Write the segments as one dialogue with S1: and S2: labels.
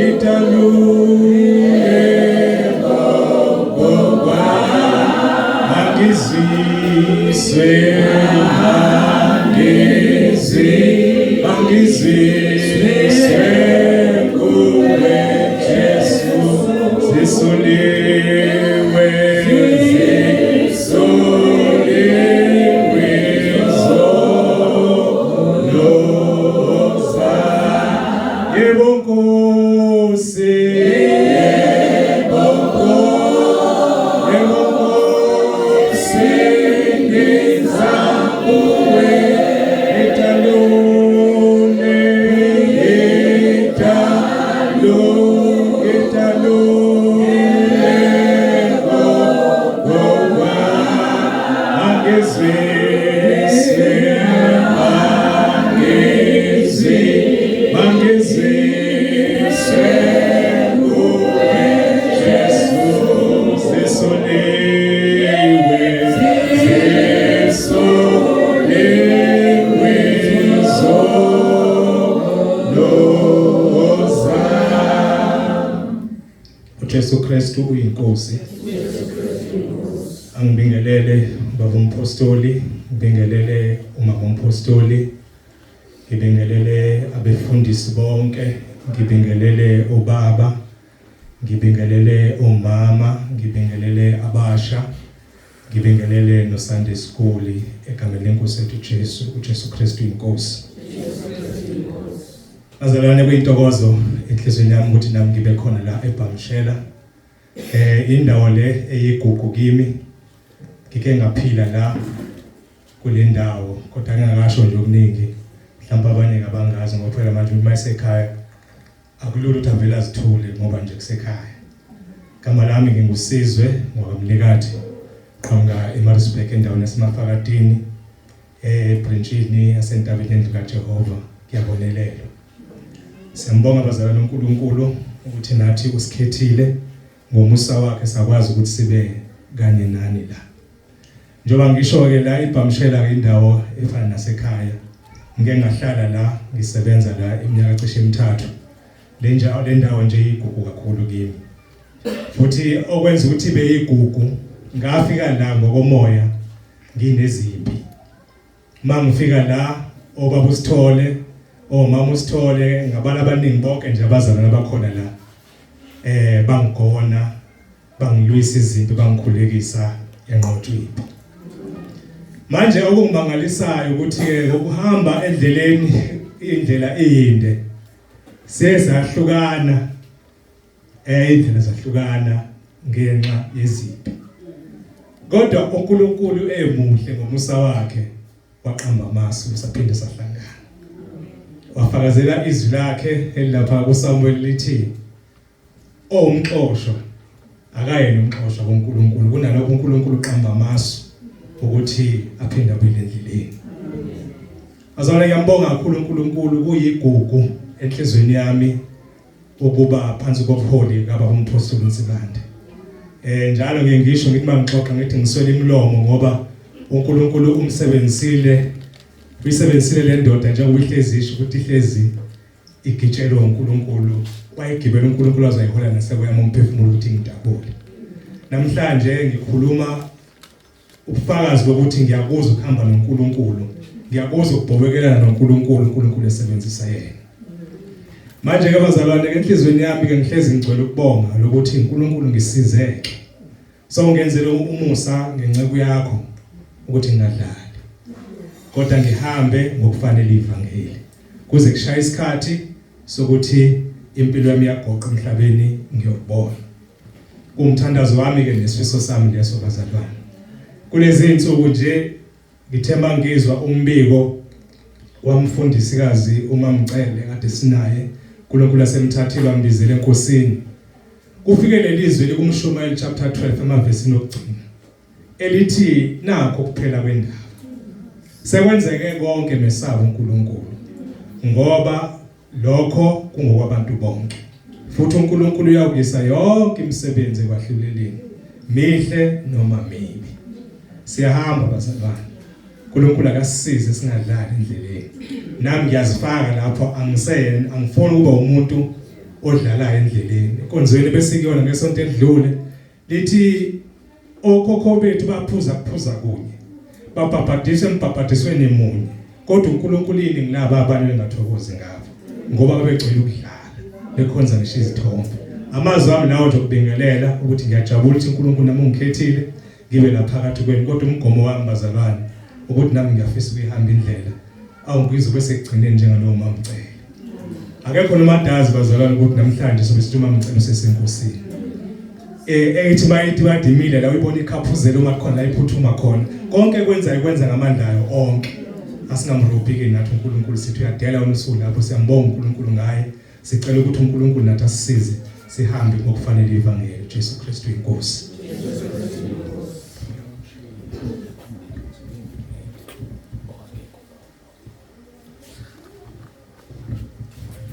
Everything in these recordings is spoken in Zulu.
S1: Ngidalule ngoba angizwiswe angizwi angizwiswe kuwe Jesu zisuliwe zisuliwe zono zami. Yebo Nkosi, yebo Nkosi, yebo Nkosi, ngiza kuwe, ngidalule, ngidalule, ngidalule ngoba angizwise, angizwi, mangizwiswe kuwe Jesu, sisuliwe, sisuliwe zono zami. UJesu Kristu uyiNkosi. Angibingelele baba umpostoli, ngibingelele umama umpostoli, ngibingelele abefundisi bonke, ngibingelele ubaba, ngibingelele umama, ngibingelele abasha, ngibingelele no Sunday school egameni lenkosi yethu Jesu, uJesu Kristu inkosi. Bazalwane, kuyintokozo enhliziyweni yami ukuthi nami ngibe khona la eBhamshela. Indawo le eyigugu kimi. Ngike ngaphila la kule ndawo kodwa ngingakasho nje okuningi. Mhlawumbe abanye ngabangazi ngoba phela manje uma esekhaya akulula ukuthi avele azithule ngoba nje kusekhaya. Igama lami nginguSizwe ngwakamnikathi qhamuka eMaritzburg endaweni yaseMafakatini eBrentshini yasentabeni yendlu kaJehova kuyabonelelwa. Siyambonga bazalwane uNkulunkulu ukuthi nathi usikhethile ngomusa wakhe sakwazi ukuthi sibe kanye nani la. Njengoba ngisho ke la iBhamshela ke indawo efana nasekhaya. Ngike ngahlala la ngisebenza la iminyaka cishe emithathu. Le ndawo le ndawo nje igugu kakhulu kimi. Futhi okwenza ukuthi beyigugu ngafika la ngokomoya nginezimpi. Mangifika la obaba usithole omama usithole ngabala abaningi bonke nje abazalwane abakhona la bangigona bangilwisa izimpi bangikhulekisa enqotshwa impi. Manje okungimangalisayo ukuthi ke ngokuhamba endleleni indlela eyinde sezahlukana indlela zahlukana ngenxa yezimpi. Kodwa uNkulunkulu emuhle ngomusa wakhe waqamba amasu saphinde sahlangana. Wafakazela izwi lakhe elilapha kuSamuel lithi owumxoshwa akayena umxoshwa kuNkulunkulu, kunalokho uNkulunkulu uqamba amasu ukuthi aphinde abuyele endleleni. Bazalwane, ngiyambonga kakhulu uNkulunkulu, kuyigugu enhlizweni yami ukuba phansi kobuholi kababa umpostoli Nsibande. Njalo ngeke ngisho ngithi mangixoxa ngithi ngiswele imilomo ngoba uNkulunkulu umsebenzisile, uyisebenzisile le ndoda njengoba ihlezi isho ukuthi ihlezi igitshelwe uNkulunkulu, wayegibela uNkulunkulu azoyihola nasekweyama umphefumulo ukuthi ngidabule. Namhlanje ngikhuluma ubufakazi bokuthi ngiyakuzwa ukuhamba noNkulunkulu, ngiyakuzwa ukubhobekelana noNkulunkulu, uNkulunkulu esebenzisa yena. Manje ke bazalwane, ke enhlizweni yami ke ngihlezi ngigcwele ukubonga lokuthi uNkulunkulu ngisizeke. So ngenzele umusa ngenceku yakho ukuthi ngingadlali, kodwa ngihambe ngokufanele ivangeli kuze kushaye isikhathi sokuthi impilo yami iyagoqa emhlabeni ngiyokubona. Kumthandazo wami ke nesifiso sami leso bazalwane. Kulezi insuku nje ngithemba ngizwa umbiko wamfundisikazi uMamcele kade sinaye, uNkulunkulu asemthathile wambizela enkosini. Kufike lelizwi likumshumayeli chapter 12 emavesini okugcina elithi nakho kuphela kwendaba. Sekwenzeke konke, mesaba uNkulunkulu ngoba lokho kungokwabantu bonke. Futhi uNkulunkulu uyawukisa yonke imisebenzi ekwahluleleni, mihle noma mibi. Siyahamba bazalwane. uNkulunkulu akasisize singadlali endleleni. Nami ngiyazifaka lapho, angiseyena, angifuni ukuba umuntu Odlalayo endleleni. Enkonzweni besikuyona ngesonto edlule lithi okhokho bethu baphuza kuphuza kunye. Babhabhadiswe embhabhadisweni munye. Kodwa uNkulunkulu iningi labo abantu bengathokozi ngabo ngoba babegcwele ukudlala bekhonza ngisho izithombe. Amazwi ami lawo nje okubingelela ukuthi ngiyajabula ukuthi uNkulunkulu nami ungikhethile ngibe la phakathi kwenu, kodwa umgomo wami bazalwane ukuthi nami ngiyafisa ukuyihamba indlela awungizwe bese kugcineni njengalowo mamcele. Akekho nomadazi bazalwane ukuthi namhlanje sobe sithi umamcele usesenkosini. Ethi mayithi badimile la uyibona ikhaphuzela uma khona la iphuthuma khona. Konke kwenza ikwenza ngamandla ayo onke. Asingamrobhi ke nathi uNkulunkulu, sithi uyadela wena usuku lapho, siyambonga uNkulunkulu ngaye. Sicela ukuthi uNkulunkulu nathi asisize sihambe ngokufanele ivangeli. Jesu Kristu inkosi.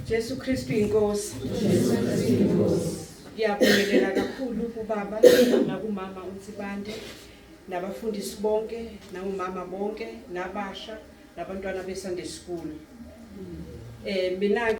S2: Jesu Kristu inkosi. Jesu Kristu inkosi. Ngiyabingelela kakhulu kubaba nakumama uNsibande nabafundisi bonke nawumama bonke nabasha nabantwana be Sunday school. Mina